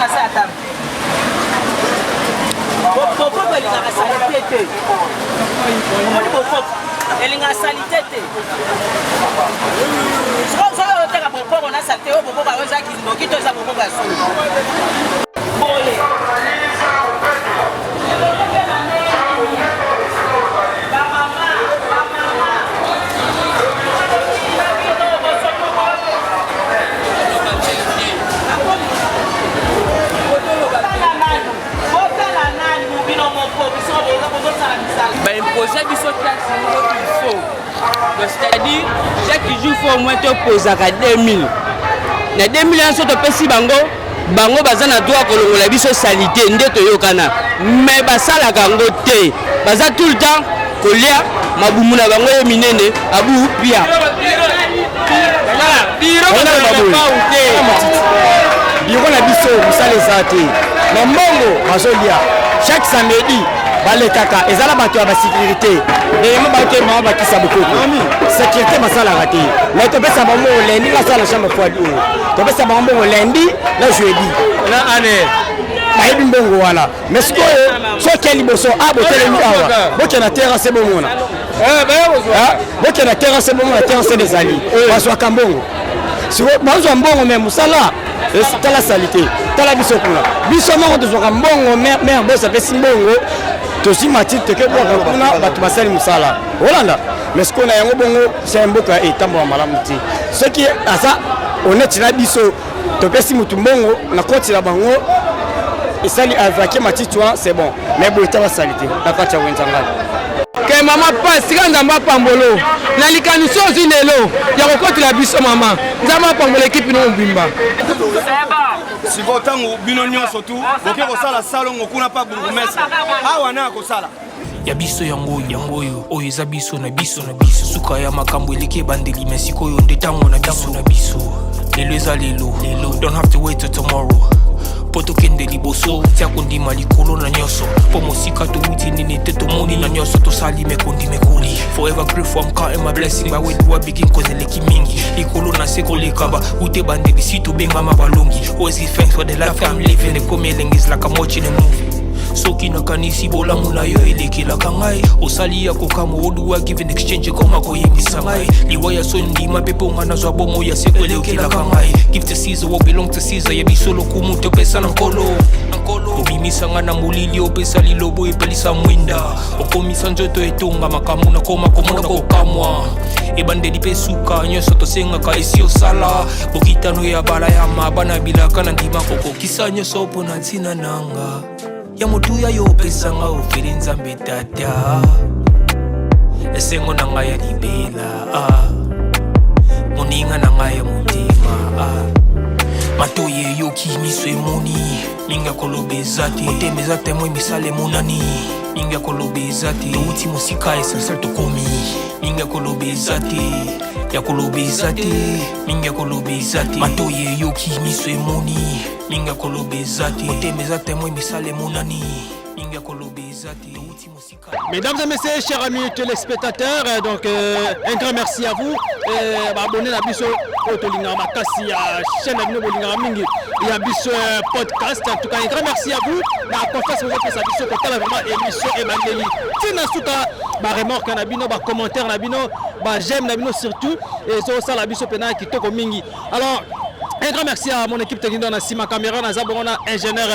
na se ya table. Bokoko elingaka salite te. Omoni bokoko elingaka salite te. Soki oteka bokoko na salite oyo bokoko yango eza kindoki to eza bokoko ya solo. Boye. Ba imposer biso taxe moko il faut. Donc c'est-à-dire chaque jour faut au moins topozaka 2000. Na 2000 wana soki topesi bango, bango baza na droit kolongola biso salite nde toyokana. Mais basalaka yango te. Baza tout le temps kolia mabumu na bango ye minene abu pia. Biro na biso mosala eza te, na mbongo bazolia chaque samedi balekaka ezala bato ya basécurité ndenge bakema bakisa bokoko sécurité basalaka te, mais topesa bango mbongo lundi nasala chambre froide oyo, topesa bango mbongo lundi na jeudi na ane bayebi mbongo wana. Mais sikoyo soki ya liboso a botelemi awa, bokende na terrasse bomona, bokende na terrasse bomona, terrasse ezali bazwaka mbongo. Sikoyo bazwa mbongo me mosala tala sali te. Tala biso kuna, biso moko tozwaka mbongo, maire bos apesi mbongo, tozwi matiti, toke bwaka kuna, bato basali mosala olanda. Mais sikoyo na yango bongo sa mboka etambola malamu te. Soki aza honnête na biso, topesi motu mbongo na koti na bango, esali avake matiti wana, c'est bon. Mais boye tala sali te na kati ya wenza ngai. Ke mama pas tika Nzambe apambolo na likanisi ozwi lelo ya kokotela biso. Mama, Nzambe apambola ekipe no mobimba. Sikoyo ntango bino nyonso tu boke kosala salongo kuna pa bourgmestre awa na kosala ya biso, yango oyo, yango oyo, oyo eza biso na biso na biso. Suka ya makambo eleki ebandeli, me sikoyo nde ntango na biso na biso. Lelo eza lelo lelo, don't have to wait till tomorrow mpo tokende liboso. Tia kondima likolo na nyonso, mpo mosika towuti nini te, tomoni na nyonso tosali mekondi mekoli. Forever grateful, I'm counting my blessing. By where do I begin? Cause eleki mingi likolo na se koleka ba ute bandeli si tobengama balongi. Always give thanks for the life I'm living. Ekomi elengi, is like I'm watching a movie. Soki nakanisi bolamu na yo elekelaka ngai, osali ya kokamwa. Oduwa give in exchange ekoma koyebisa ngai liwa ya so ndima mpe mponga nazwa bomo ya seko elekelaka ngai. Give to Caesar what belong to Caesar. Ya biso lokumu topesa na Nkolo. Obimisa nga na molili, opesa lilobo, epelisa mwinda, okomisa nzoto etonga makambo nakoma komona kokamwa. Ebandeli mpe suka, nyonso tosengaka esi osala. Bokitano ya bala ya mabana bilaka na ndima kokokisa nyonso mpo na ntina nanga ya motuya yo opesanga ofeli. Nzambe Tata, esengo na ngai ya libela, ah. Moninga na ngai ya motema, ah. Matoi eyoki, miso emoni, mingi ya koloba eza te. Motema eza témoin, misala emonani, mingi ya koloba eza te. Touti mosika, essentiel tokomi, mingi ya koloba eza te, ya koloba eza te, mingi ya koloba eza te. Matoi eyoki, miso emoni, mingi ya koloba eza te. Motema eza témoin, misala emonani, mingi ya koloba eza te. Touti mosika. Mesdames et messieurs, chers amis téléspectateurs, donc un grand merci à vous. Abonnés na biso oyo tolingaka makasi ya chaîne na bino bolingaka mingi ya biso podcast. En tout cas, un grand merci à vous na confiance bozopesa biso kotala vraiment émission ebandeli ntina suka. Baremarque na bino, bacommentaire na bino, baj'aime na bino surtout ezosala biso mpena kitoko mingi. Alors un grand merci à mon équipe technique na nsima caméra, naza bongo na ingénieur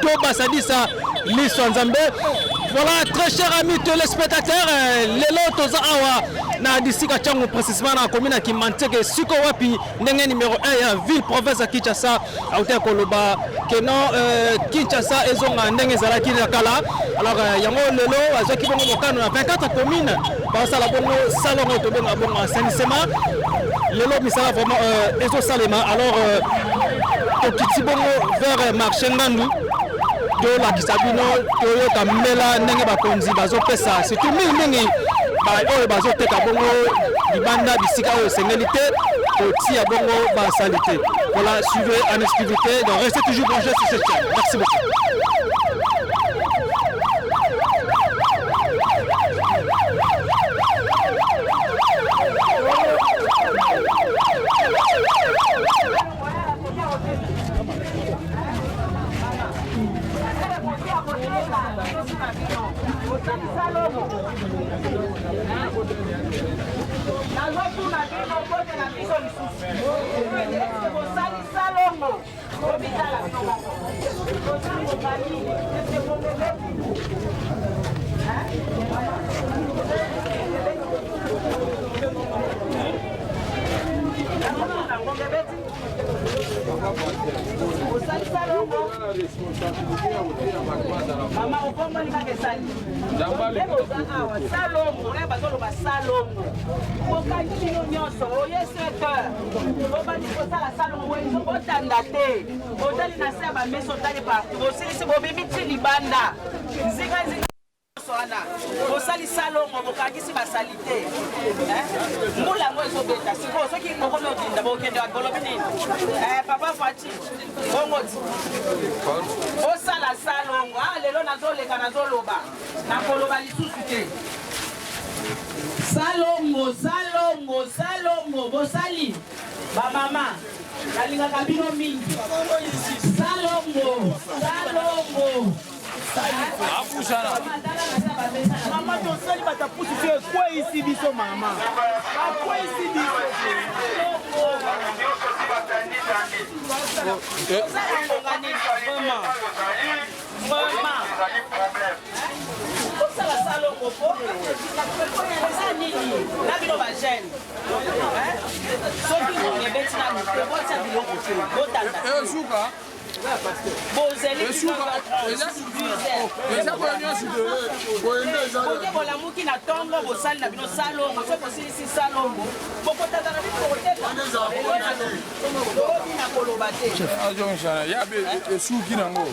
Doba Sadisa Miso Nzambe. Voilà, très chers amis téléspectateurs, lelo toza awa na district ya Tshangu, précisément na commune ya Kimbanseke, siko wapi ndenge numéro 1 ya ville province ya Kinshasa auti ya koloba ke non, Kinshasa ezonga ndenge ezalaki na kala. Alors yango lelo azwaki bongo mokano na 24 commune basala bongo salongo tobenga bongo assainissement. Lelo misala vraiment ezosalema. Alors tokiti bongo vers marché Ngandu, tolakisa bino, toyoka mbela ndenge bakonzi bazopesa, surtout mingimingi oyo bazoteka bongo libanda bisika oyo esengeli te kotia bongo basali te. Voilà, suivez en exclusivité. Donc restez toujours branchés sur cette chaîne. Merci beaucoup. Bosali salongo. Nazotuna bino mbote na biso lisusu. Eske bosali salongo? Bobitala bino moko. Toza kobani. Eske bobebeti? Nazotuna ngonga ebeti? Osali salongo? Mama okomboli kaka esali nde boza awa salongo e bazoloba salongo bokangi bino nyonso oye 7 heures bobandi kosala salongo boye botanda te botali na se ya bameso otali partout bosilisi bobimi ti libanda nzinganzinga nyonso wana bosali salongo bokangisi basalite mbula yango ezobeta sikoyo soki bokomi odinda bokende wapi bolobi nini eh, papa faci bongo ti bosala salongo ah, lelo nazoleka nazoloba nakoloba lisusu te salongo salongo salongo bosali bamama nalingaka bino mingi salongo salongo Mama tosali batapusi so ekweyisi biso mama bakweyisi biso. Osala salongo po eza nini na bino bajeune soki ngonga ebeti nanu te botia biloko te botanda bozeli boke bolamuki na ntongo bosali na bino salongo soki bosilisi salongo bokotaka na bino bokoteka na koloba te yabe esuki nango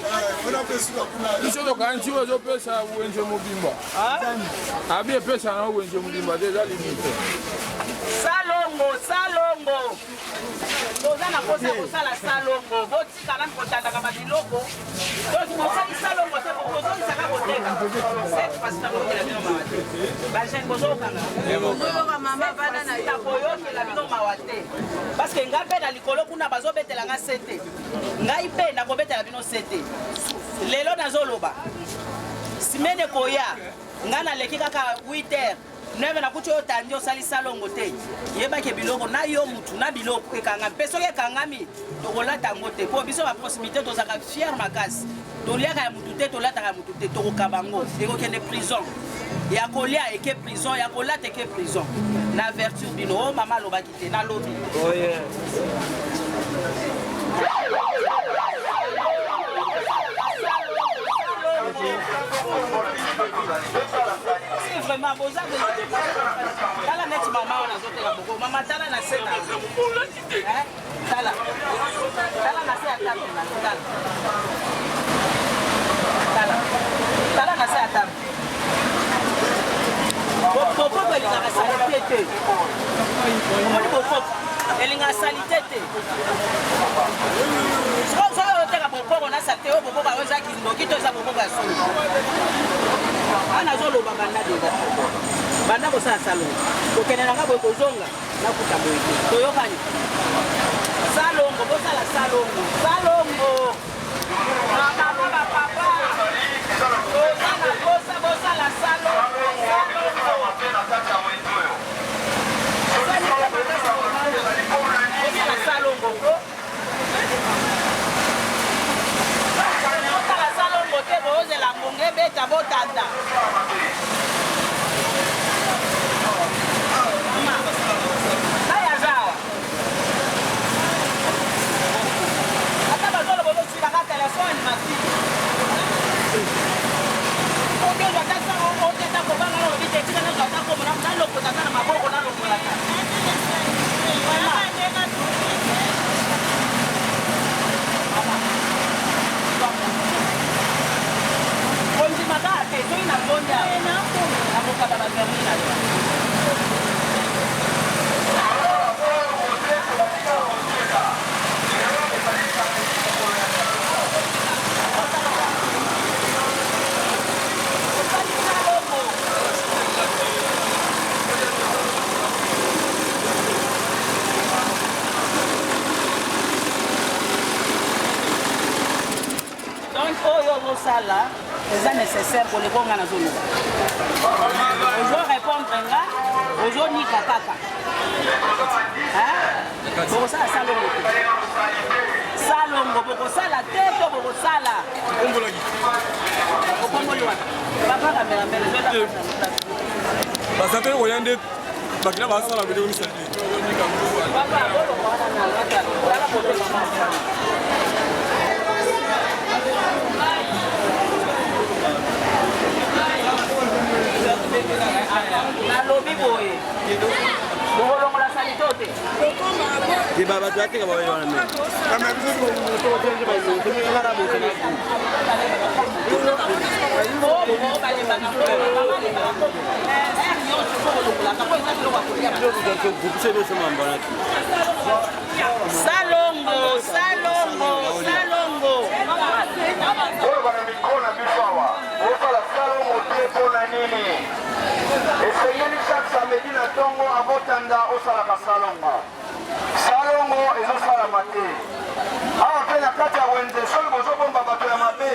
biso tokanisi oyo ezopesa wenze mobimba abi epesa nango wenze mobimba te eza limite salongo salongo toza na mposa ya kosala salongo botika nanu kotandaka babiloko bosali salongo te bozongisaka koteka cette fois-ci nakoyokela bino mawa te bajeune bozokanga nakoyokela bino mawa te parce que ngai mpe na likolo kuna bazobetela nga se te ngai mpe nakobetela bino se te lelo nazoloba simene koya ngai naleki kaka 8 heures Neve nakuti oyo otandi osali salongo te yeba ke biloko na yo mutu na biloko ekangami mpe soki ekangami tokolata yango te mpo biso ba proximité tozalaka fier makasi toliaka ya mutu te tolataka ya mutu te tokokaba yango ekokende prison ya kolia eke prison ya kolata eke prison na avertir bino o oh, mama alobaki te nalobi oh, yeah. Vraiment boza tala neti mama wana azoteka boko mama tala na se na tala tala na se ya table na tala tala tala na se ya table bokoko elingaka salite te omoni bokoko elingaka salite te soki oteka bokoko na salite oyo bokoko yango eza kindoki to eza bokoko ya solo wana azoloba banda deja banda kosala salongo kokende na nga boye kozonga nakuta boye te toyokani salongo bosala salongo salongo bamama bapapa toza na posa bosala salongo salongo bosala salongo ko bosala salongo te bozela ngonga ebeta botanda Ata bazoloba ozosila kaka telefone ma fille. Oki ozwa ata sa oki ata kobanga na olobi te tika nazwa ata kombo nalokota ata na maboko nalongolaka. Kondima kaka te soki nazongi awa nakokaba ba vernis na yo. Donc oyo ozosala Eza nécessaire koleka oyo nga nazoloba. Ozo répondre nga, ozonika kaka. Bokosala salongo te. Salongo bokosala te to bokosala. Okomboli wapi? Papa cameraman, baza te koya nde bakila basala biloko misali te. Papa, bolongo wana na tala kote mama. Nalobi boye bokolongola salite oyo te. Bato bateka baoyo wana me. Salongo, salongo, salongo. Boloba na micro na biso awa, bosala salongo te mpo na nini? Esengeli chaque samedi na tongo avotanda osalaka salongo. Salongo ezosalama te awa mpe na kati ya wenze. Soki bozobomba bato ya mabe,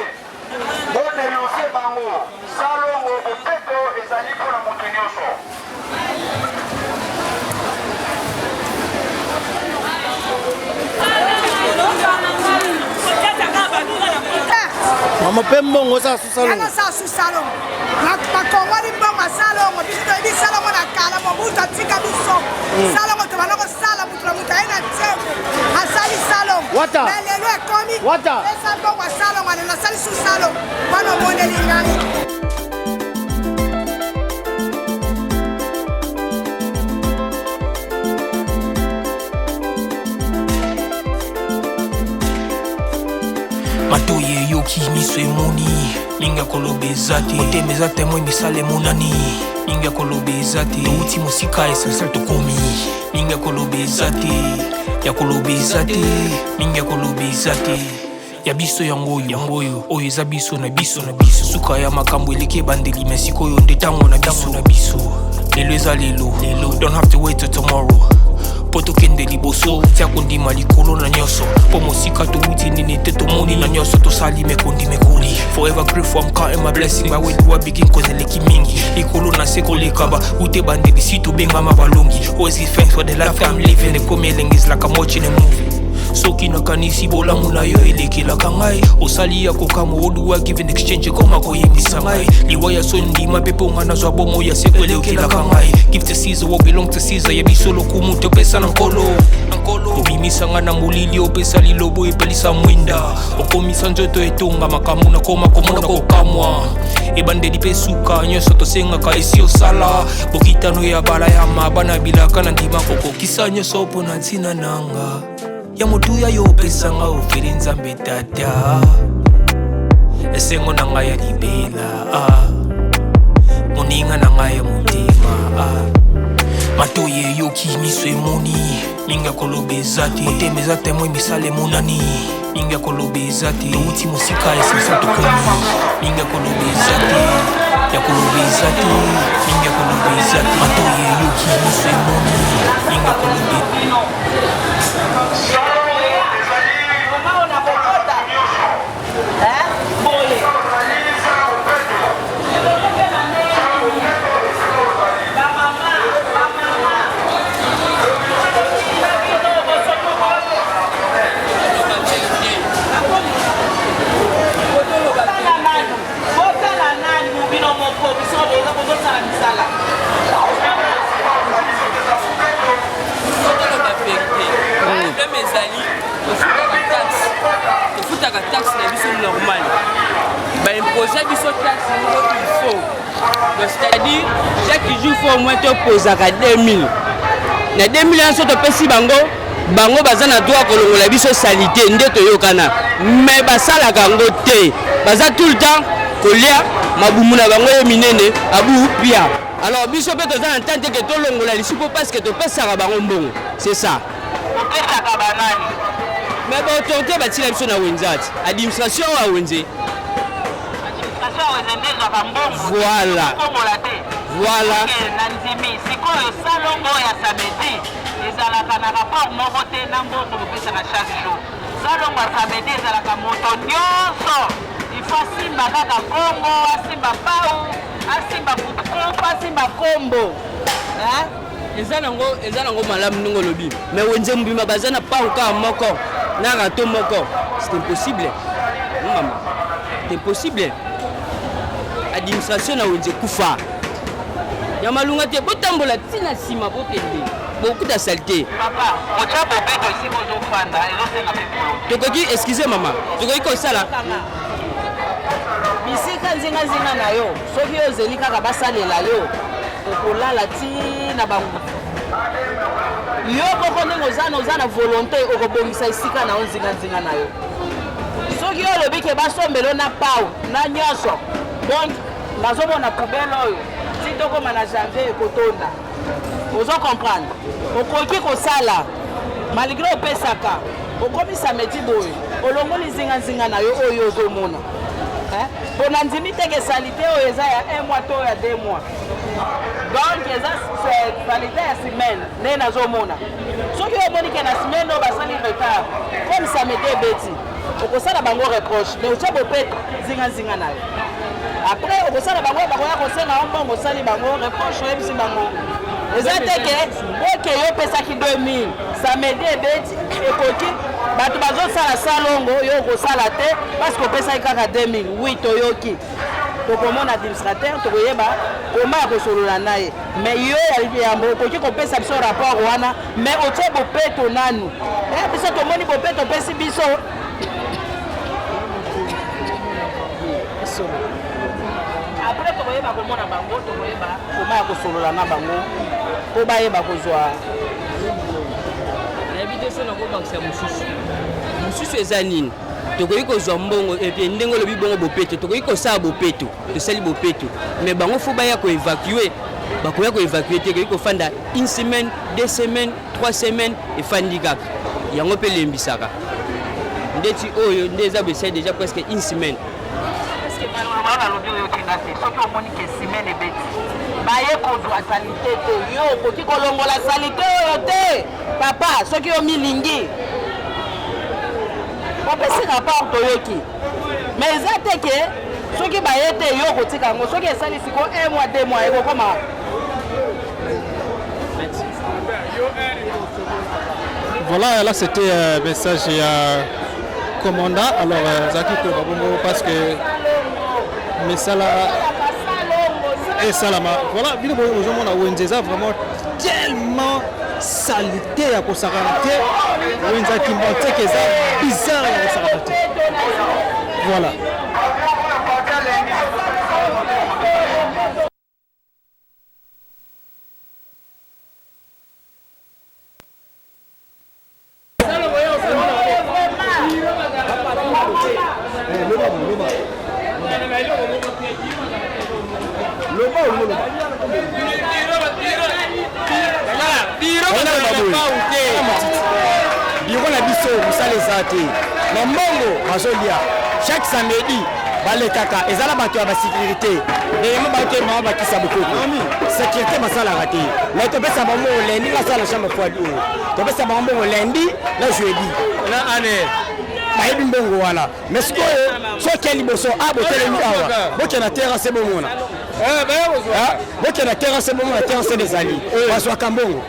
bodenonse bango. Salongo bopeto ezali mpo na moto nyonso. Mama mpe mbongo osala susalongo. Osala susalongo. Bakongoli mbongo ya salongo, biso toyebi salongo na kala, Mobutu atika biso salongo, tobanda kosala motu na motu aye na ntiengo asali salongo. Mais lelo ekomi esa mbongo ya salongo, lelo asali su salongo wana omoneli ngai. Matoyi eyoki, miso emoni, mingi ya koloba eza te. Motema eza témoin, misala emonani, mingi ya koloba eza te. Touti mosika, essentiel tokomi, mingi ya koloba eza te, ya koloba eza te, mingi ya koloba eza te. Ya biso yango oyo, yango oyo, oyo eza biso na biso na biso. Suka ya makambo eleki ebandeli, me sikoyo nde ntango na biso na biso. Lelo eza lelo, lelo, don't have to wait till tomorrow mpo tokende liboso. Tia kondima likolo na nyonso, mpo mosika towuti nini te, tomoni na nyonso tosali mekondi mekoli. Forever grateful, I'm counting my blessing. By where do I begin? Cause eleki mingi likolo na se koleka ba ute bandeli si tobengama balongi. Always give thanks for the life I'm living. Ekomi elengi, is like I'm watching a movie. Soki nakanisi bolamu na yo elekelaka ngai, osali ya kokamwa. Oduwa give in exchange, ekoma koyembisa ngai liwa ya so ndima mpe mpo nga nazwa bomo ya seko elekelaka ngai. Give to Caesar what belong to Caesar. Ya biso lokumu topesa na nkolo. Obimisa nga na molili, opesa lilobo, epelisa mwinda, okomisa nzoto etonga makambo nakoma komona kokamwa. Ebandeli mpe suka, nyonso tosengaka esi osala. Bokitano ya bala ya mabana bilaka na ndima kokokisa nyonso mpo na ntina nanga ya motuya yo opesanga ofeli. Nzambe tata, esengo na ngai ya libela, ah. Moninga na ngai ya motema, ah. Matoyi eyoki, miso emoni, mingi ya koloba eza te. Motema eza témoin, misala emonani, mingi ya koloba eza te. Touti mosika, essentiel tokomi, mingi ya koloba eza te, ya koloba eza te, mingi ya koloba eza te. Matoyi eyoki, miso emoni, mingi ya koloba. Mama ona kokota. Boye. Bamama, bamama. Botala nanu, botala nanu bino moko, biso boza bozosala misala. Toloba vérité, problème ezali tofutaka taxe, tofutaka taxe na biso normal. Baimpose biso taxe moko il faut, donc c'est-à-dire chaque jour faut au moins topozaka 2000. Na 2000 wana so topesi bango, bango baza na droit kolongola biso saleté nde toyokana. Mais basalaka yango te, baza tout le temps kolia mabumu na bango ye minene abu pia. Alors biso mpe toza na ntan te ke tolongola lisu mpo parce que topesaka bango mbongo, c'est ça. Opesaka banani? Mais baautorité batila biso na wenze ati administration ya wenze. Administration ya wenze nde ezwaka mbongo. Voilà. Kongola te. Voilà. Ok, na ndimi. Sikoyo salongo ya samedi ezalaka na rapport moko te na mbongo bopesaka chaque jour. Salongo ya samedi ezalaka moto nyonso il faut asimba kaka kongo, asimba pau, asimba kutukutu, asimba kombo. Hein? Eza nango eza nango malamu ndenge olobi mais wenze mobimba baza na pau kaka moko na rato moko c'est impossible mama c'est impossible administration na wenze kufa ya malunga te botambola ntina nsima bokende bokuta salite Papa, otya bobeto esika ozofanda ezosenga mpe volonté. Tokoki excuse mama tokoki kosala bisika nzingazinga na yo soki yo ozeli kaka basalela yo okolala ti na bangutu yo moko ndenge oza na oza na volonté okobongisa esika na yo nzinganzinga na yo soki yo olobi ke basombelo na pau na nyonso donc nazomona poubelle oyo ti tokoma na janvier ekotonda Ozo comprendre? Okoki kosala malgré opesaka okomi samedi boye olongoli nzinga nzinga na yo oyo ozomona po na ndimi te ke salite oyo eza ya un mois to ya deux mois donc eza salite ya semaine nde nazomona soki omoni ke na semaine oyo basali retard comme samedi ebeti okosala bango reproche mais otya bopeto nzinganzinga na yo après okosala bango bakoya kosenga yo mbongo osali bango reproche oyebisi bango eza te ke oke yo opesaki 2000 samedi ebeti ekoki bato bazosala salongo yo okosala te parce que opesaki kaka 2000 oui toyoki tokomona administrateur tokoyeba koma ya kosolola na ye mais yo ya yambo okoki kopesa biso rapport wana mais otie bopeto nanu eh, biso tomoni bopeto opesi biso après tokoyeba komona bango tokoyeba koma ya kosolola na bango mpo bayeba kozwa nayebi te so nakobakisa mosusu mosusu eza nini tokoki kozwa mbongo epe ndenge olobi bongo bopeto tokoki kosala bopeto tosali bopeto mais bango fo baya koevacue bakoya koevacue te ekoki kofanda une semaine deux semaines trois semaines efandi kaka yango mpe elembisaka ndeti oyo nde eza besali déjà presque une semaine nalobi oyoki nga te soki omoni ke semaine ebeti baye kozwa salite te yo okoki kolongola salite oyo te papa soki yo milingi opesi rapport toyoki mais eza te ke soki baye te yo okotika yango soki esali siko un mois deux mois ekokoma Voilà, là c'était un euh, message ya commandant. Alors, euh, Zaki Kobabongo, parce que mesala esalama. Voilà, bino bozomona wenze eza vraiment tellement salite ya kosakana te. Wenze ya Kimbanseke eza bizarre ya kosakana te. Voilà. Biro na biso mosala eza te na mbongo bazolia chaque samedi balekaka eza na bato ya basécurité ndenge bato bango bakisa bokoko sécurité basalaka te mais topesa bango mbongo lundi nasala chambre froide oyo topesa bango mbongo lundi na jeudi na ane bayebi mbongo wana mais sikoyo soki ya liboso a botelemi awa bokende na terrasse bomona bokende na terrasse bomona terrasse ezali bazwaka mbongo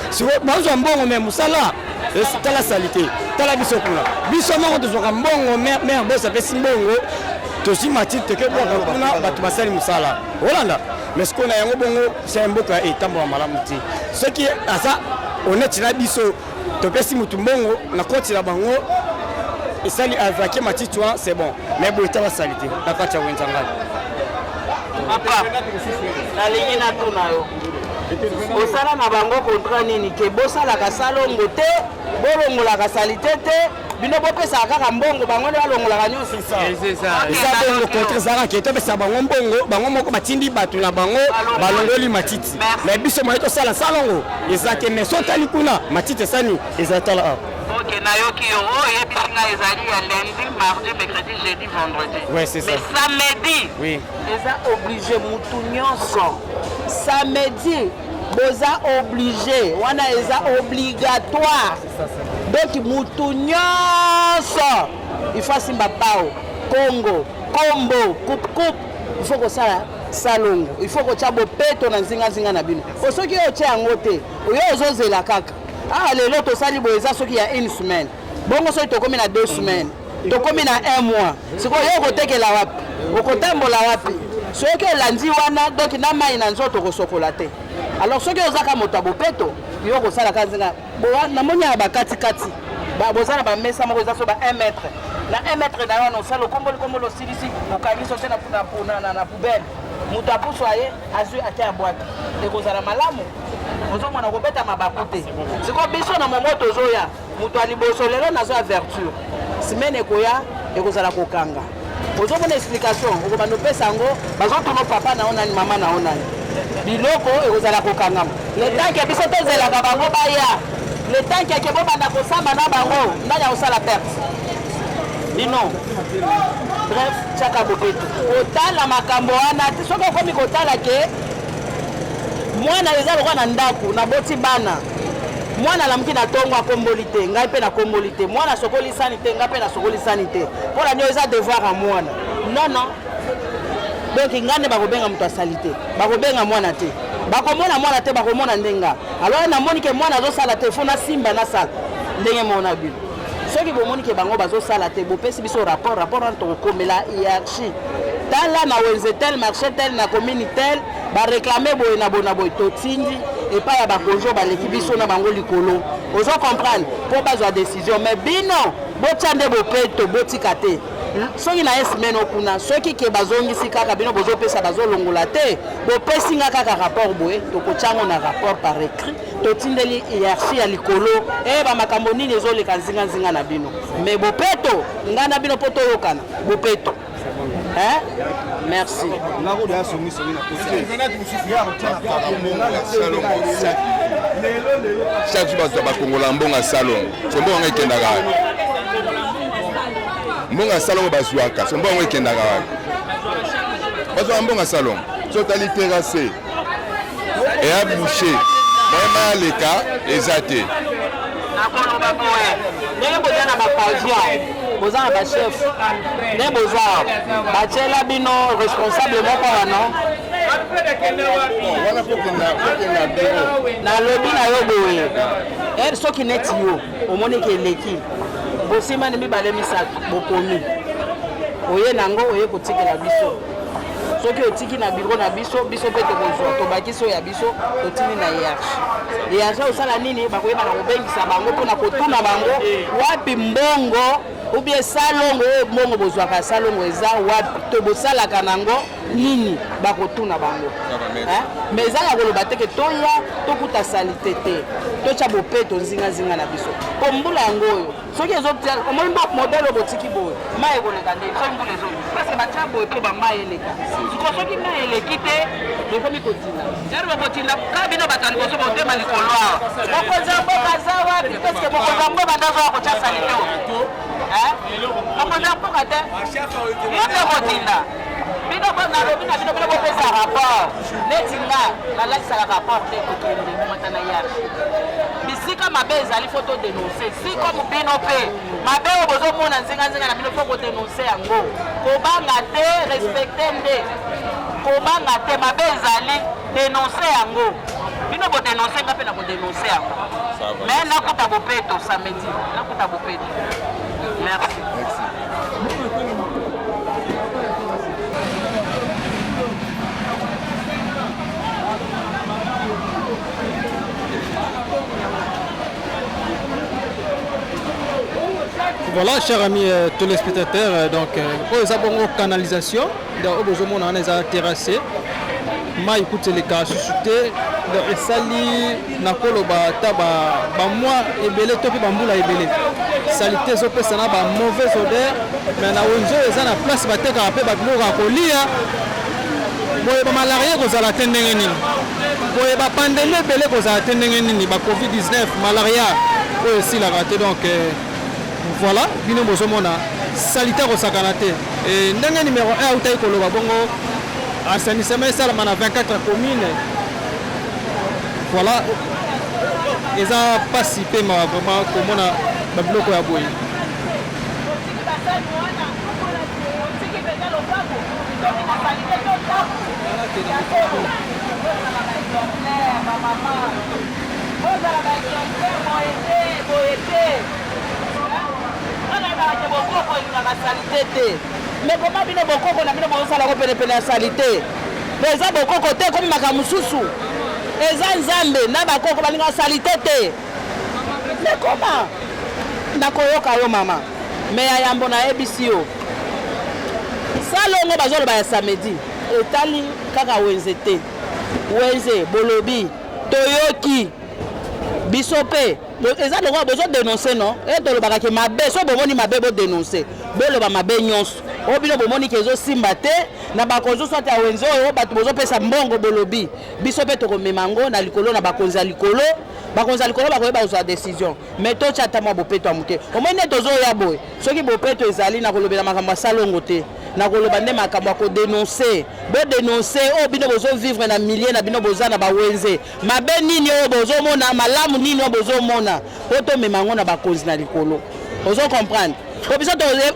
sikoyo bazwa mbongo me mosala tala salite tala biso kuna biso moko tozwaka mbongo mare bos apesi mbongo tozwi matite toke bwaka kuna bato basali mosala olanda mais sikoyo na yango bongo sa mboka etambola malamu te soki aza honnête na biso topesi motu mbongo na koti na bango esali avake matiti wana c'est bon mais boye tala salite na kati ya wenza ngai papa nalingi natuna yo osala na bango contrat nini ke bosalaka salongo te bolongolaka salite te bino bopesaka kaka mbongo bango nde balongolaka nyonso eza bongo contrat ezalaka ke topesa bango mbongo bango moko batindi bato na bango balongoli matiti mais biso moye tosala salongo eza te mais so otali kuna matiti esani eza tala awa Ok, nayoki yo. Oyo oyebisi ngai ezali ya lundi, mardi, mercredi, jeudi, vendredi. Ouais, c'est ça. Mais samedi, oui. eza obligé mutu nyonso. Samedi, boza obligé, wana eza obligatoire. Donc mutu nyonso, il faut asimba pao, Congo. Nkombo, coupe coupe, il faut kosala salongo, il faut kotya bopeto na nzinganzinga na bino. Po soki oyo otya yango te, oyo ozozela kaka. Ah lelo tosali boye eza soki ya une semaine. Bongo soki tokomi na deux semaines, tokomi na un mois. Sikoyo yo okotekela wapi? Okotambola wapi? Soki olandi wana donc na mai na nzoto okosokola te. Alors soki ozaka moto ya bopeto, yo okosala kaka nzinga namoni ya bakatikati boza na bamesa moko eza so ba 1 mètre na 1 mètre na yo wana osala okomboli komboli osilisi okangisi otie na poubelle moto apusu aye azwi ake abwaki ekozala malamu ozomona kobeta mabaku te sikoyo biso na momo tozoya moto ya liboso lelo nazo averture semaine ekoya ekozala kokanga ozomona explication okobanda opesa yango bazotuna papa na yo nani mama na yo nani biloko ekozala kokangama le temps ke biso tozelaka bango baya le temps ke ke bobanda kosamba na bango nani akosala perte bino bref tiaka bopeto kotala makambo wana te soki okomi kotala ke mwana eza lokola na ndako naboti bana mwana alamuki na ntongo akomboli te ngai mpe nakomboli te mwana asokoli sani te ngai mpe nasokoli sani te mpo na nio eza devoir ya mwana non non donc ngai nde bakobenga moto asali te bakobenga mwana te bakomona mwana te bakomona nde nga alors namoni ke mwana azosala te fo nasimba nasala ndenge mona bino soki bomoni ke bango bazosala te bopesi biso rapport rapport wana tokokomela hiérarchie tala na wenze tel marché tel na commune tel bareklame boye na boye na boye totindi epai ya bakonzi oyo baleki biso na bango likolo ozo comprendre mpo bazwa décision mais bino botya nde bopeto botika te soki na ye semaine okuna soki ke bazongisi kaka bino bozopesa bazolongola te bopesi nga kaka rapport boye tokotya yango na rapport par écrit totindeli hiérarchie ya likolo eyeba makambo nini ezoleka nzinganzinga na bino mais bopeto ngai na bino mpo toyokana bopeto Hein? Merci. Chaque jour bato bakongola mbongo ya salongo so mbongo yango ekendaka wapi? Mbongo ya salongo bazwaka so mbongo yango ekendaka wapi? Bazwaka mbongo ya salongo so otali terrasse eya bouche moye mai aleka eza te. Nakoloba boye ndenge boza na bapavia boza na bachef nde boza batiela bino responsable moko wana nalobi na yo boye ere soki neti yo omoni ke eleki bosimbani mibale misato bokomi oye nango oye kotikela biso soki otiki na biro na biso biso mpe tokozwa tobakisi oyo ya biso totindi na hiérarchie hiérarchie osala nini bakoyeba na kobengisa bango mpona kotuna bango wapi mbongo ubie salongo oyo mbongo bozwaka salongo eza wapi to bosalaka nango nini bakotuna bango mais eza ya koloba te ke toya tokuta salite te totya bopeto nzingazinga na biso mpo mbula yango oyo soki ezotia omoni mbo modele oyo botiki boye mai ekoleka nde soki mbula ezo parce batya boye mpo bamai eleka siko soki mai eleki te bokomi kotinda ere bokotinda kaka bino bato ya liboso botema likolo awa mokonzi ya mboka aza wapi parceke mokonzi ya mboka nde azoya kotya salite mokonzi ya mboka te yo mpe kotinda bino nalobi na bino bino bopesa rapport neti nga nalakisaka rapport te kokende komata na yarge bisika mabe ezali fo todenonce si comme bino mpe mabe oyo bozomona nzinganzinga na bino fo kodenonce yango kobanga te respecte nde kobanga te mabe ezali denonce yango bino bodenonce nga mpe na kodenonce yango mais nakuta bopeto samedi nakuta bopeto merci, merci. Voilà, chers amis euh, téléspectateurs, euh, donc euh, oyo eza bongo canalisation, donc oyo bozomona wana eza terrasse, mai kutu eleka susu te, donc esali na koloba ata bamwa ebele to mpe bambula ebele, salite ezopesa na ba mauvaise odeur, mais na wenze oyo eza na place batekaka mpe babiloko ya kolia boye ba malaria ekozala te ndenge nini boye ba pandemie ebele ekozala te ndenge nini ba covid 19 malaria oyo esilaka te donc euh, voilà bino bozomona salite akosakana te e, ndenge numero 1 autaki koloba bongo assainissement esalama na 24 commune voilà eza mpasi mpe mawa vraiment komona babiloko ya boye. Totiki mpenza lopango soki na salite to ndako ya solo. Bozala ba exemplaire ba mama, bozala ba exemplaire, boye te, boye te. Nga nayebaka ke bokoko elingaka salite te, mais koma bino bokoko na bino bozosala ko penepene ya salite, po eza bokoko te, ekomi makambo mosusu. Eza Nzambe na bakoko balingaka salite te. Mais koma nakoyoka yo mama, mais ya yambo nayebisi yo salongo bazoloba ya samedi etali kaka wenze te. Wenze bolobi toyoki biso mpe eza lokola bozo denonce non e tolobaka ke mabe so bomoni mabe bo denonce boloba mabe nyonso oyo bino bomoni ke ezosimba te na bakonzi soit ya wenze oyo bato bozopesa mbongo bolobi biso mpe tokomema yango na likolo na bakonzi ya likolo. Bakonzi ya likolo bakoyeba kozwa decision, mais totya ata mwa bopeto ya moke. Omoni nde tozoya boye, soki bopeto ezali, nakolobela makambo ya salongo te, nakoloba nde makambo ya kodenonce. Bodenonce oyo bino bozovivre na milieu na bino, boza na bawenze, mabe nini oyo bozomona, malamu nini oyo bozomona, mpo tomema yango na bakonzi na likolo. Ozo comprendre? Po biso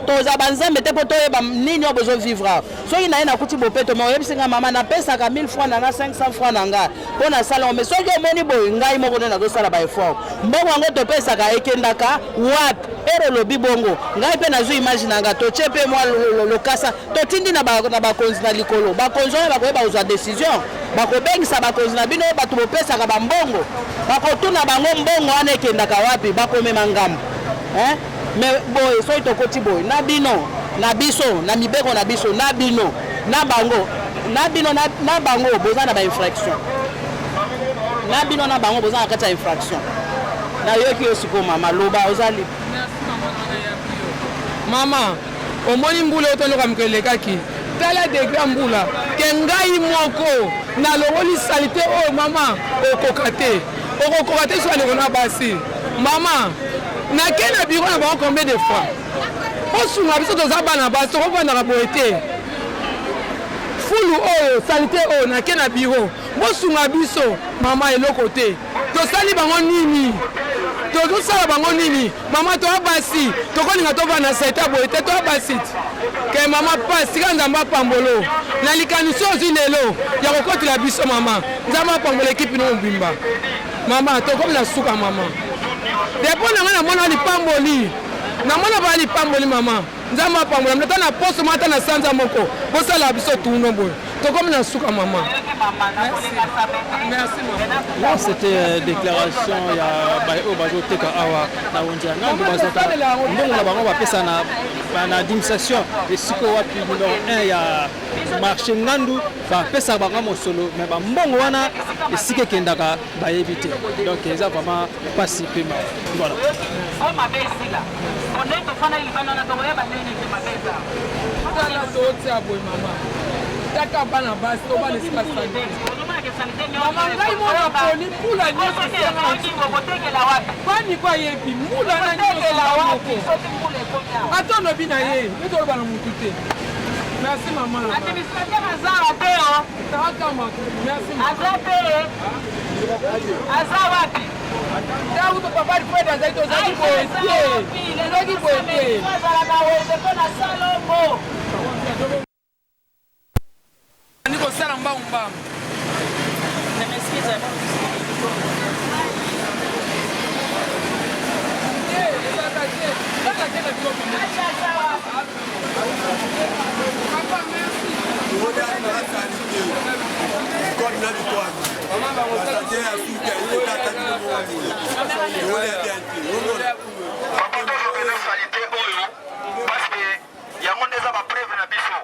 toza ba nzambe te po toyeba nini oyo bozo vivre awa. Soki naye nakuti bopeto mais oyebisi nga mama napesaka 1000 francs na nga 500 francs na nga po nasala yango, mais soki omoni boye ngai moko nde nazosala ba effort. Mbongo yango topesaka ekendaka wapi? Ere olobi bongo ngai pe nazwi image na nga totie pe mwa lokasa totindi na bakonzi na likolo. Bakonzi wana bakoyeba kozwa decision, bakobengisa bakonzi na bino bato bopesaka ba mbongo, bakotuna bango mbongo wana ekendaka wapi, bakomema ngambo hein? Mais boye soki tokoti boye na bino na biso na mibeko na biso na bino na bango na bino na bango boza na ba infraction na bino na bango boza na kati ya infraction. Nayoki yo sikoyo mama, loba oza libre. Mama, omoni mbula oyo tonoka mokolo elekaki, tala degre ya mbula ke ngai moko nalongoli salite oyo mama, okoka te, okokoka te soki ndeko na basi mama. Nake na biro na bango combien de fois osunga biso, toza bana basi, tokofandaka boye te. Fulu oyo salite oyo, nake na biro bosunga biso mama, eloko te. Tosali bango nini? Tozosala bango nini mama? Toya basi, tokolinga tovanda na salite ya boye te, toya basi ke mama pasi. Tika Nzambe apambolo na likanisi ozwi lelo ya kokotela biso mama. Nzambe apambola ekipe no mobimba mama. Tokomi na suka mama. Depo na ngai namona lipamboli, namona ba lipamboli mama. Nzambe apambola ata na poso moko ata na sanza moko, bosala biso tuno boye. Tokomi na suka mama. Merci mama. Là c'était déclaration ya ba oyo bazoteka awa na wenze ya Ngambo, bazwaka mbongo na bango bapesa na administration esika wapi numero 1 ya marché Ngandu, bapesaka bango mosolo mais ba mbongo wana esika ekendaka bayebi te. Donc eza vraiment pasi pe mawa. Voilà. Tala totia boye mama, taka bana basi to bana esika salite mama. Ngai mona poni mbula nyonso bani ko ayebi mbula na nyonso moko ata olobi na ye neti oloba na mutu te. Merci mama. Administrateur aza te o. Merci. Aza te. Aza wapi? Ntango to papa Alfred azali, tozalaki boye te, tozalaki boye te. Azalaka wenze mpo na salongo. Andi kosala mbangu mbangu. Papa, tozokenda salite oyo parce que yango nde eza bapreuve na biso.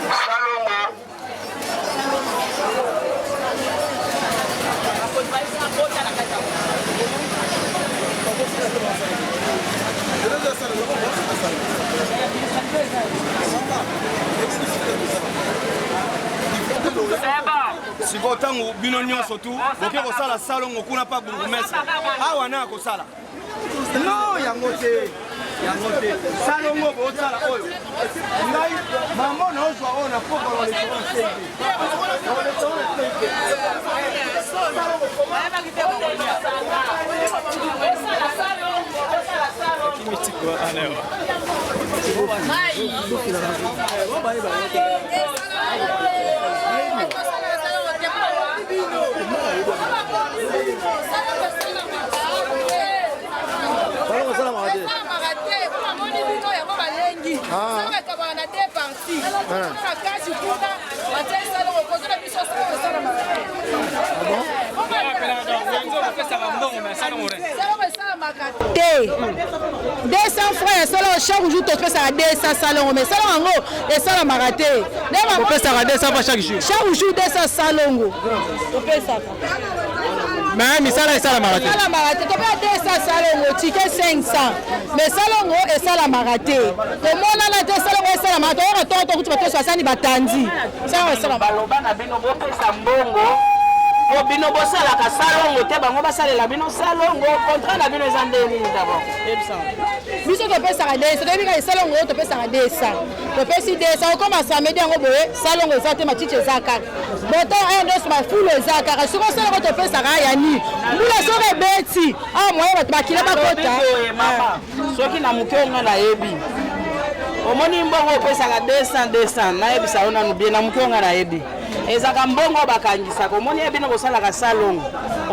Salongo Sikoyo ntango bino nyonso tu boke kosala salongo kuna pa bourgmestre awa na kosala no yango te, yango te salongo bosala oyo ngai mama naozwa oyo na poko na restaurant. Te 200 francs ya salongo chaque jour, topesaka 200 salongo, mais salongo yango esalamaka te. Opesaka 200 francs chaque jour? Chaque jour 200 salongo topesaka. Mais misala esalamaka te. Esalamaka te. Topesa 200 salongo, ticket 500, mais salongo esalamaka te. Tomonana te, salongo esalamaka. Toyoka tongo tokuti bato nyonso basani batandi salongo esalamaka. Baloba na bino bopesa mbongo po bino bosalaka salongo te, bango basalela bino salongo. Contrat na bino eza nde nini d'abord? Biso topesaka 200, toyebi kaka esalongo oyo topesaka 200, topesi 200. Okoma samedi yango boye, salongo eza te, matiti eza kaka, boto ayo nyonso, bafulu eza kaka. Soki osalongo topesaka ya nini? Mbula soki ebeti awa, moye bato bakila bakota. Boye mama, soki na moke onga nayebi, omoni mbongo opesaka 200 200, nayebisa yo nanu bien, na moke onga nayebi ezalaka mbongo bakangisaka. Omoni ye bino bosalaka salongo,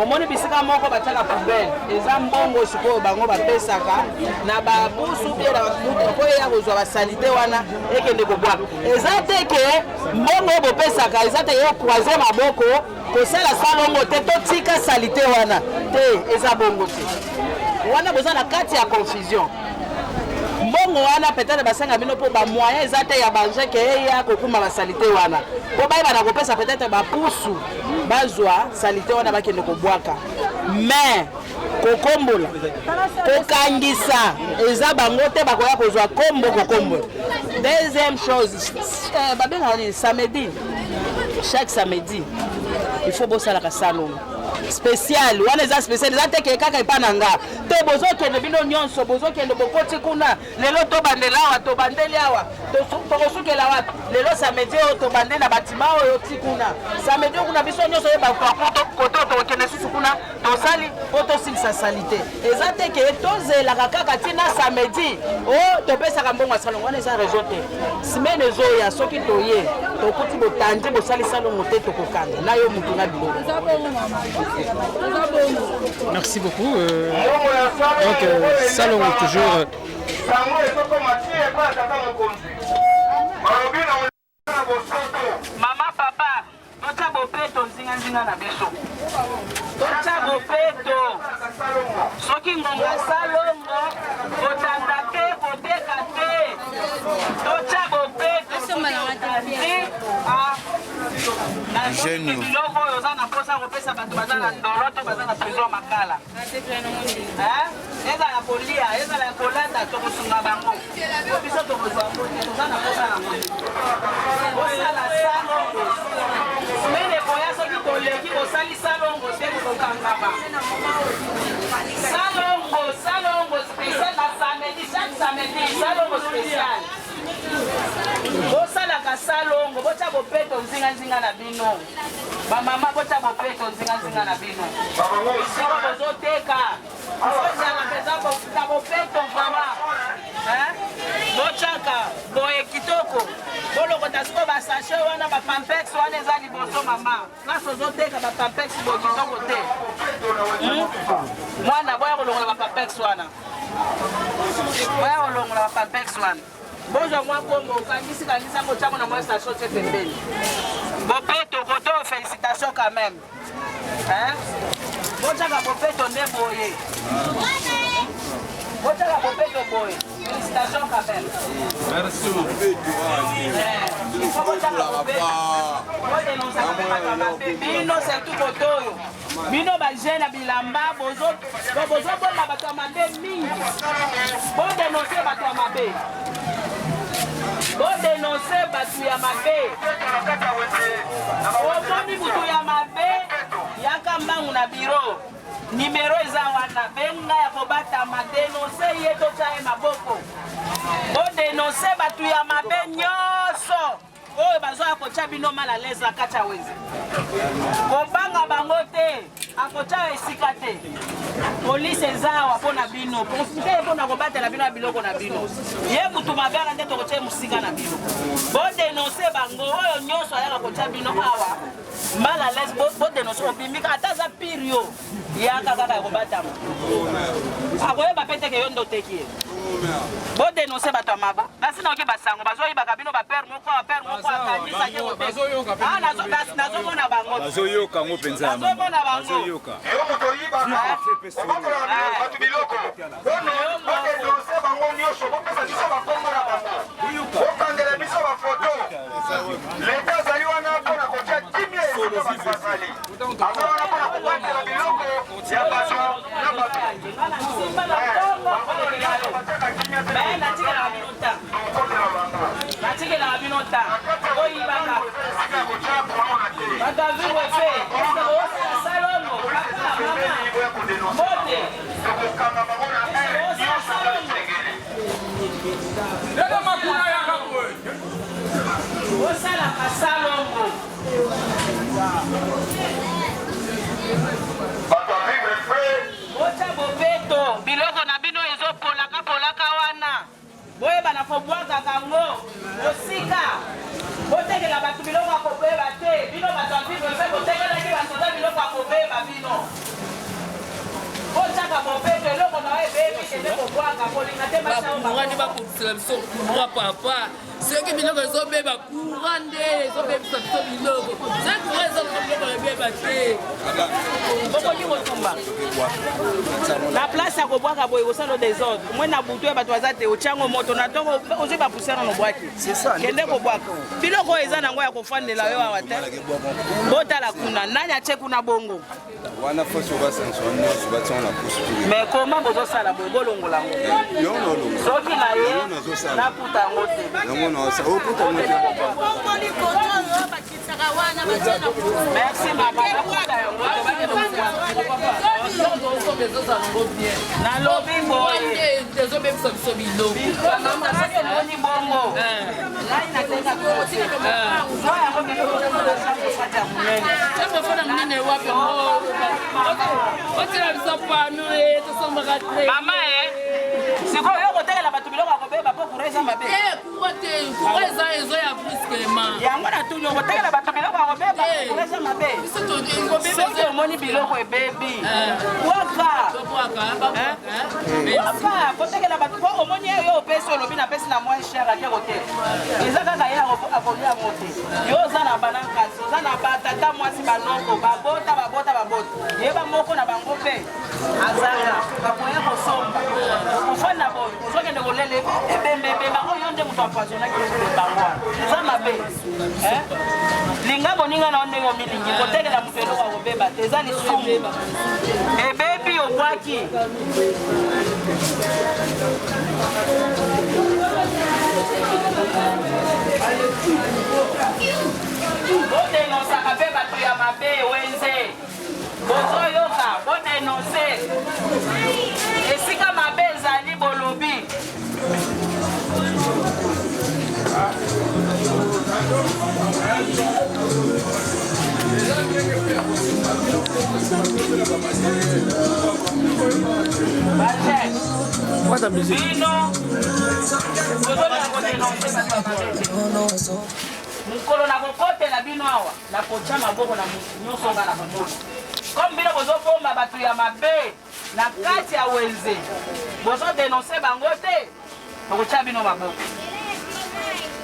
omoni bisika moko batiaka poubelle, eza mbongo sikoyo bango bapesaka na babusu bie na bamutu mpo eya kozwa basaleté wana ekende kobwaka. Eza te ke mbongo oyo bopesaka eza te yo croise maboko kosala salongo te, totika saleté wana te, eza bongo te. Wana boza na kati ya confusion. Mbongo wana peut-être basenga bino mpo bamoyen eza te ya baje ke eya kokuma basaleté wana, mpo bayeba na kopesa peut-être bapusu bazwa saleté wana bakende kobwaka. Mais kokombola, kokangisa eza bango te, bakoya kozwa kombo kokombola. Deuxième chose, babengaka nini, samedi, chaque samedi il faut bosalaka salongo spécial. Wana eza spécial, eza teke kaka epa na nga te. Bozokende bino nyonso, bozokende, bokoti kuna. Lelo tobandela awa, tobandeli awa, tokosukela wapi? Lelo samedi oyo tobande na batima oyo ti kuna, samedi oyo kuna biso nyonso oyeba kote tokokende susu kuna, tosali mpo tosilisa saleté. Eza te ke tozelaka kaka ntina samedi o topesaka mbongo ya salongo, wana eza raison te. Semaine ezoya, soki toye tokuti botandi bosali salongo te, tokokanga na yo mutu na biloko. Merci beaucoup. Donc, Salongo toujours. Sango ezokoma ti epai ya tata mokonzi, balobi na bosoto. Mama, papa, totya bopeto nzinganzinga na biso, totya bopeto. Soki ngonga salongo, kotanda te, koteka te, totya bopeto. Soki otandi biloko oyo oza na mposa kopesa bato baza na ndolo to baza na prison Makala, ezala kolia, ezala ya kolata, tokosunga bango po biso tokozwa yango te, toza na mposa yango. Bosala salongo. Semaine ekoya, soki toleki bosali salongo te, kokokangama. Salongo, salongo spécial na samedi, chaque samedi salongo spécial. Bosalaka salongo, botya bopeto nzinganzinga na bino. Bamama, botya bopeto nzinganzinga na bino. Bisika bozoteka, ozala mpenza na bopeto vraiment. Botyaka boye kitoko, bolokota sikoyo basachet wana, bapampex wana eza liboso. Mama, place ozoteka bapampex boye kitoko te. Mwana, boya kolongola bapampex wana, boya kolongola bapampex wana. Bozwa mwa kombo, okangisi kangisa ngo, tiango na mwa station, tie pembeni. Bopeto koto, félicitation quand même. Botyaka bopeto nde boye, botyaka bopeto boye, félicitation quand même. Merci. Il faut botyaka bopeto, bodénonçaka mpe bato ya mabe. Bino surtout koto oyo, bino bajeune ya bilamba, bozobomba bato ya mabe mingi. Bodénonce bato ya mabe, bodénonce bato ya mabe. Omoni mutu ya mabe, yaka mbangu na bureau, numéro eza wana, benga ya kobatama, dénonce ye, totya ye maboko. Bodénonce bato ya mabe nyonso oyo bazoya kotya bino mal à l'aise na kati ya wenze. Kobanga bango te. Akotya esika te. Polise eza awa mpo na bino, profite mpo na kobatela bino ya biloko na bino. Ye mutu mabe wana nde tokotya ye mosika na bino. Bodenonse bango oyo nyonso ayaka kotya bino awa mal à l'aise, bodenonse. Obimi ata aza pire yo, yaka kaka ya kobatama, akoyeba mpe teke yo nde oteki ye. Bodenonse bato ya maba nasi nayoki basango bazoyibaka bino bapere moko pere moko akanisaki nazomona bango bazoyoka yango mpenza nazomona bango bazoyoka yo moto oyibaka obokolaka bato biloko bodenonse bango nyonso bopesa biso bakombo na bango bokangela biso bafoto leta azali wana mpona kotya kimia esika bato bazali aza wana mpona kobatela biloko ya bato na bato natikelaka bino ta oyibaka bato ya vivre fe osala salongo papa mama mbote osala salongo osalaka salongo Botya bopeto biloko na bino ezopolaka polaka wana, boyeba na kobwakaka yango mosika. Botekela bato biloko ya kobeba te. Bino bato ya vivre mpe botekelaki basoda biloko ya kobeba. Bino botyaka bopeto, eloko na yo ebebi, kende kobwaka, kolinga te bacourant nde bakokisela biso courant papa. Soki biloko ezobeba courant nde ezobebisa biso biloko. Soki courant ezobeba biloko ebeba te. Bokoki kotumba na place ya kobwaka boye, kosala desordre mwe na butu ya bato baza te, otyango moto na ntongo, ozwi bapoussière na obwaki, kende kobwaka biloko oyo eza nango ya kofandela yo awa te. Botala kuna, nani atie kuna bongo wana fosi obasangiswa nyonso batiango na pusu. Mais comment bozosala boye? Bolongola yango, soki na ye nakuta yango te. Yango naokuta yango te. Merci mama, nakuta yango te, bakende kobwaka. Nalobi boye, ezobebisa biso biloko. Soki omoni bongo, ngai natenga yango chambre monene wapi otiela biso pano tosombaka te. Mama, sikoyo yo kotekela bato biloko ya kobeba mpo courant eza mabe? Courant te, courant eza ezoya brusquement. Yango natuni, okotekela bato biloko ya kobeba, courant eza mabe? Soki omoni biloko ebebi, bwaka, bwaka. Kotekela bato po omoni yo opesi, olobi napesi na moins cher, ake koteka, eza kaka ye akolia yango te. Yo oza na bana nkasi, oza na batata mwasi, banoko, babota babota babota, yeba moko na bango mpe azanga, bakoya kosomba, okofanda boye, ozokende kolela ebembebemba oyo nde moto apoisonnaki bango wana. Eza mabe. Linga boninga na yo ndenge omilingi. Kotekela moto eloko ya kobeba te, eza lisumu. Ebebi, obwaki. Bodenosaka mpe bato ya mabe. Wenze bozoyoka, bodenonse esika mabe ezali, bolobi. Bino bozolinga kodenonse bato ya mabe te. Mokolo nakokotela bino awa, nakotya maboko na motu nyonso nga na komona. Comme bino bozobomba bato ya mabe na kati ya wenze, bozodenonse bango te, tokotya bino maboko,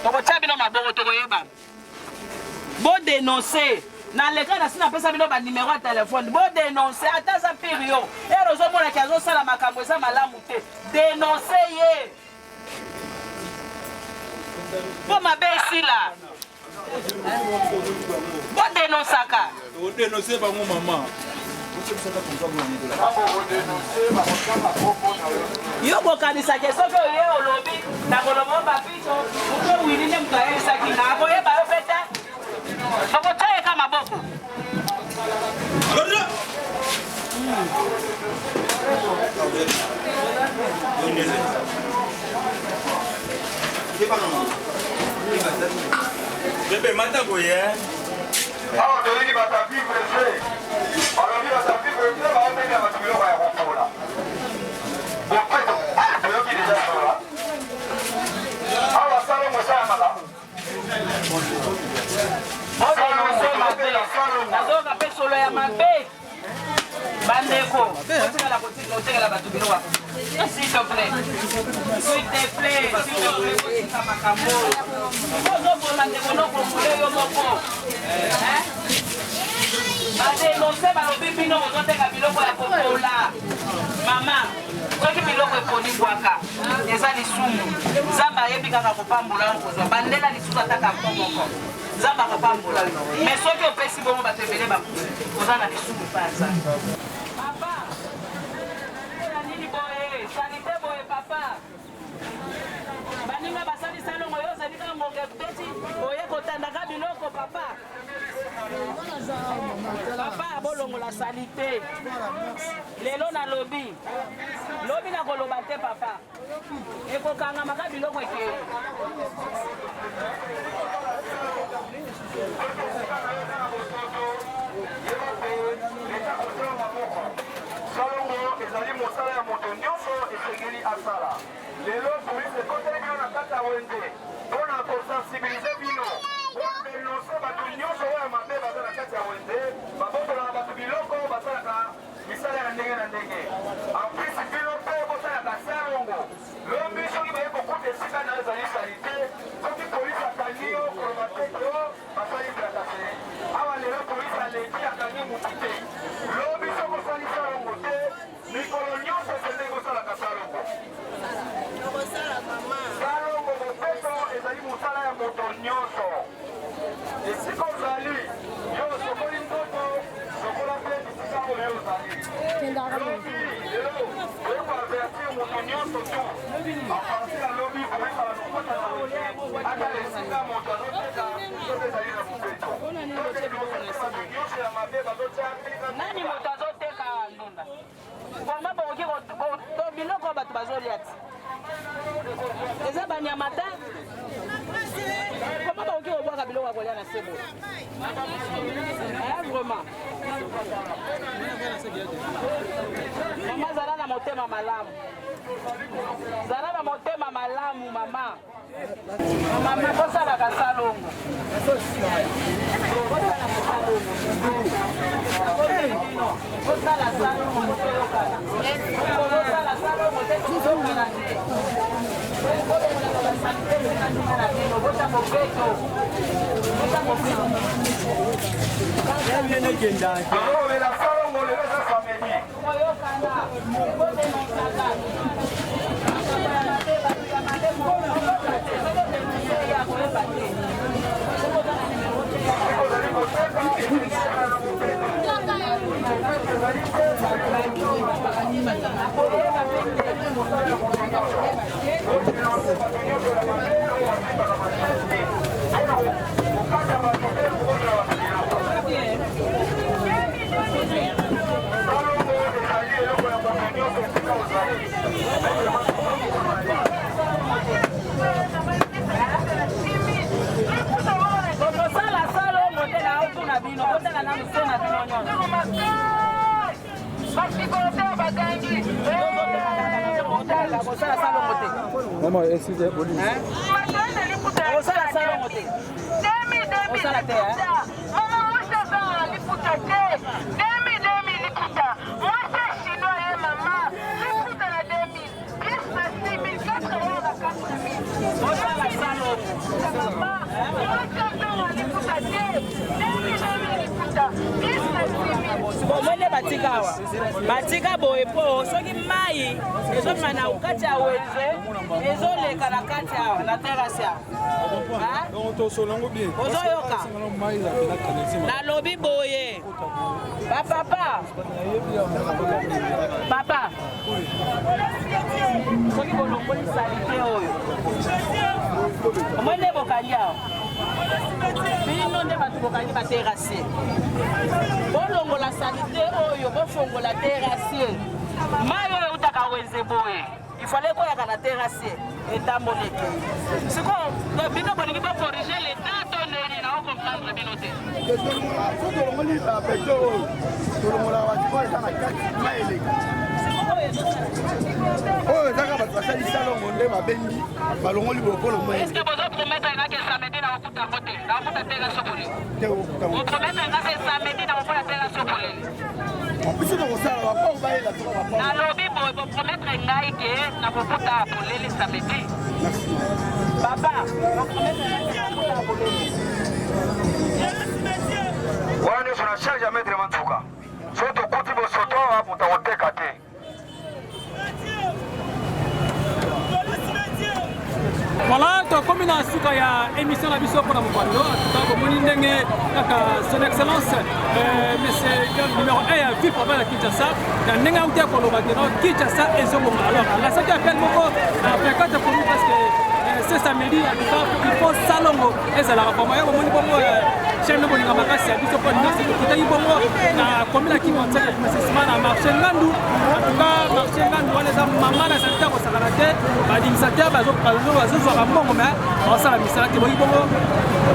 tokotya bino maboko, tokoyebana. Bodenonse naleka nasi napesa bino banimero ya telefone. Bodenonse ata aza pire yo ere ozomonaki azosala makambo eza malamu te, denonse ye mpo mabe esila. Bodenosaka. Odenonse bango mama. Yo kokanisaka soki oye olobi nakoloba o bapito moto wili nde moto ayebisaki nga, akoyeba yo mpe te, okotya ye ka maboko. Bebe mata boye. Awa toyini bato ya vivre fe, balobi bato ya Au contraire, baotekela bato biloko ya kopola. Bopeto, toyoki deja solo. Awa salongo esalamaka. Nazoyoka mpe solo ya mabe. Bandeko, botikala kotekela bato biloko. S'il te plaît. S'il te plaît, s'il te plaît, botika makambo oyo. Ozoboma ndeko nokongole yo moko. Hein? Badenonse balobi bino bozoteka biloko ya kopola. Mama, soki biloko epoli bwaka, eza lisumu. Nzambe ayebi kaka kopambola yo kozwa bandela lisusu ata karton moko. Nzambe akopambola yo. Mais soki opesi bongo bato ebele bakufi, oza na lisumu pa ya Nzambe. Papa, mpona nini boye? Salite boye papa. Baninga basali salongo yo ozali kaka ngonga ebeti oye kotandaka biloko papa. Papa bolongola salite. Lelo nalobi. Lobi nakoloba te papa. Ekokangama ka biloko ekei. Salongo ezali mosala ya moto nyonso esengeli asala. Lelo polisi ekoteli bino na kati ya wenze mpo na kosensibilize bino bodenonse bato nyonso oyo ya mabe baza na kati ya wenze, babotolaka bato biloko, basalaka misala ya ndenge na ndenge. En plus bino mpe bosalaka salongo. Lobi soki baye kokuta esika na yo ezali salite, soki polisi akangi yo koloba te ke o basali tracasserie. Awa lelo polisi aleki akangi mutu te. Lobi soki osali salongo te, mikolo nyonso esengeli kosalaka salongo. Salongo bopeto ezali mosala ya moto nyonso. Esika ozali, yo osokoli nzoto, sokola mpe bisika oyo ozali. Lobi, lelo, oye koavertir moto nyonso tu. A partir ya lobi, koyebaka lokota na wenze, atala esika moto azoteka soki ezali na bopeto. Bato nyonso ya mabe bazotia mbika. Nani moto azoteka ndunda? Vraiment bokoki biloko oyo bato bazolia ti eza banyama te. Comment bakoki kobwaka biloko ya kolia na se boye? Vraiment. Mama zala na motema malamu. Zala na motema malamu mama. Mama bosalaka salongo. Bosalaka salongo. Bosala salongo toyokana. Bosala salongo te toyokana te. Bolongolaka basalite zingazinga na bino. Bota bopeto. Bota bopeto. Tozolobela salongo lelo eza samedi. Koyokana. Bodenosaka. Bokosala salongo te na otuna bino, botala nanu se na bino nyonso. Bosala salongo te. Bosala salongo te. Bosala te, hein? Bosala salongo. Bomoni batika awa, batika boye mpo soki mai ezobima na kati ya wenze ezoleka na kati awa na terase awa. Ozoyoka nalobi boye bapapa papa, soki bolongoli salite oyo omoni nde bokangi awa, bino nde bato bokangi baterrassier, bolongola salite oyo, bofongola terrassier. Mai oyo eutaka wenze boye ifale ekoyaka na terrassier, etamboli ekei. Sikoyo bino bolingi bokorige leta to nini? Na ocomprendre. comprendre bino te. Soki tolongoli babeto oyo, tolongolaka bato oyo eza na kati mai eleka. Oyo ezaka bato basali salongo nde babengi balongoli bokolo mai. Est-ce que bozo promettre nga ke samedi nakokuta yango te? Nakokuta te nga sokoli. Bopromettre nga ke samedi nakokuta te nga sokolele. Biso tokosala baport bayela toka baport. Nalobi boye bopromettre ngai ke nakokuta polele samedi. Papa, bopromettre ngai ke nakokuta polele. Wana nyonso na charge ya maître Mansuka. Soki tokuti bosoto awa moto akoteka te. Voilà, tokomi na suka ya émission na biso mpona mokolo en tout cas bomoni ndenge kaka son excellence euh, monsieur numéro 1 ya ville province ya Kinshasa na ndenge auti ya koloba ke non Kinshasa ezobonga. Alors alasaki appel moko na 24 commune parce que euh, ce samedi en tout cas il faut salongo ezalaka vraiment ya bomoni bongo euh, chaîne bolinga makasi ya biso mpo nyonso tokutaki bongo na commune ya Kimbanseke précisément na marché Ngandu. En tout cas marché Ngandu wana eza mama na salite kosakana te, badingisateur bazozwaka mbongo me bazosala misala te. Boyi bongo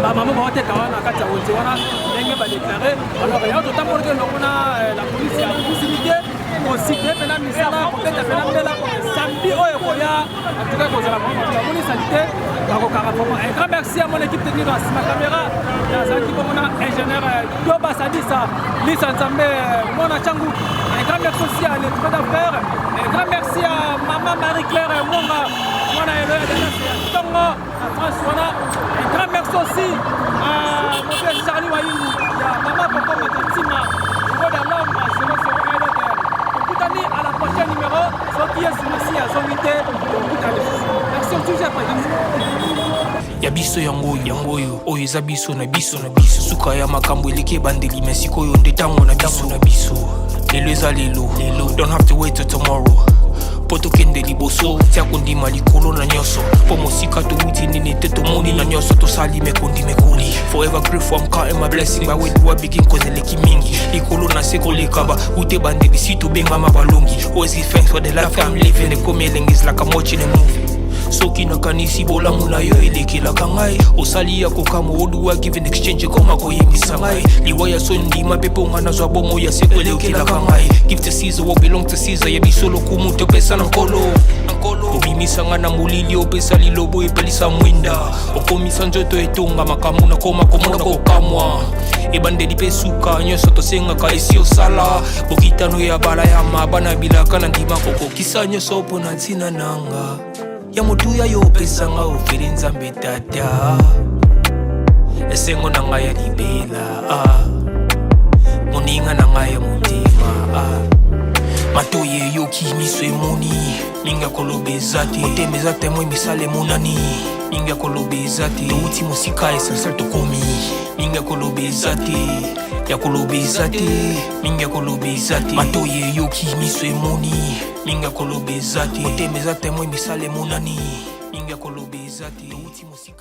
bamama baoteka wana na kati ya wenze wana ndenge badeklare. Alors yango totambolaki elongo na euh, la police ya proximité kosite mpena misala kobeta mpena mbela samedi oyo ekoya. En tout cas kozala bamoni salite bakokaka vraiment. Un grand merci à mon équipe technique na nsima caméra nazalaki bongo na ingénieur euh, Doba Sadisa Lisa Nzambe euh, Mona Changu. Un grand merci aussi à l'équipe d'affaires. Un grand merci à maman Marie-Claire Monga mwana elo ya Dallas ya Tongo na France wana. Un grand merci aussi à mon père Charlie Wayungu ya maman Coco Matatima Ngoda Londres 001. Donc tokutani à la prochaine numéro soki Yesu Masiya azongi te, tokutani lisusu. Merci au sujet présent. Ya biso yango yango oyo oyo eza biso na biso na biso. Suka ya makambo eleki ebandeli, me sikoyo nde ntango na biso na biso. Lelo eza lelo lelo, don't have to wait till tomorrow mpo tokende liboso. Tia kondima likolo na nyonso mpo mosika towuti nini te tomoni na nyonso tosali mekondi mekoli. Forever grateful, I'm counting my blessing by where do I begin, cause eleki mingi likolo na se koleka ba ute bandeli si tobengama balongi. Always give thanks for the life I'm living. Ekomi elengi, is like I'm watching a movie. Soki nakanisi bolamu na yo elekelaka ngai, osali ya kokamwa oduwa give in exchange ekoma koyebisa ngai liwa ya soni ndima mpe mpo ngai nazwa bomoi ya seko elekelaka ngai. Give to Caesar what belong to Caesar, ya biso lokumu topesa na nkolo. Obimisa ngai na molili, opesa lilobo epelisa mwinda, okomisa nzoto etonga makambo nakoma komona kokamwa. Ebandeli mpe suka nyonso tosengaka esi osala bokitano ya bala ya maba na bilaka na ndima kokokisa nyonso mpo na ntina nanga ya motuya yo opesanga ofeli nzambe tata esengo na ngai ya libela ah. Moninga na ngai ya motema ah. Matoi eyoki, miso emoni, mingi ya koloba eza te, motema eza témoin, misala emonani, mingi ya koloba eza te, touti mosika, essentiel tokomi, mingi ya koloba eza te, ya koloba eza te, mingi ya koloba eza te, matoi eyoki, miso emoni, mingi ya koloba eza te, motema eza témoin, misala emonani, mingi ya koloba eza te, touti mosika.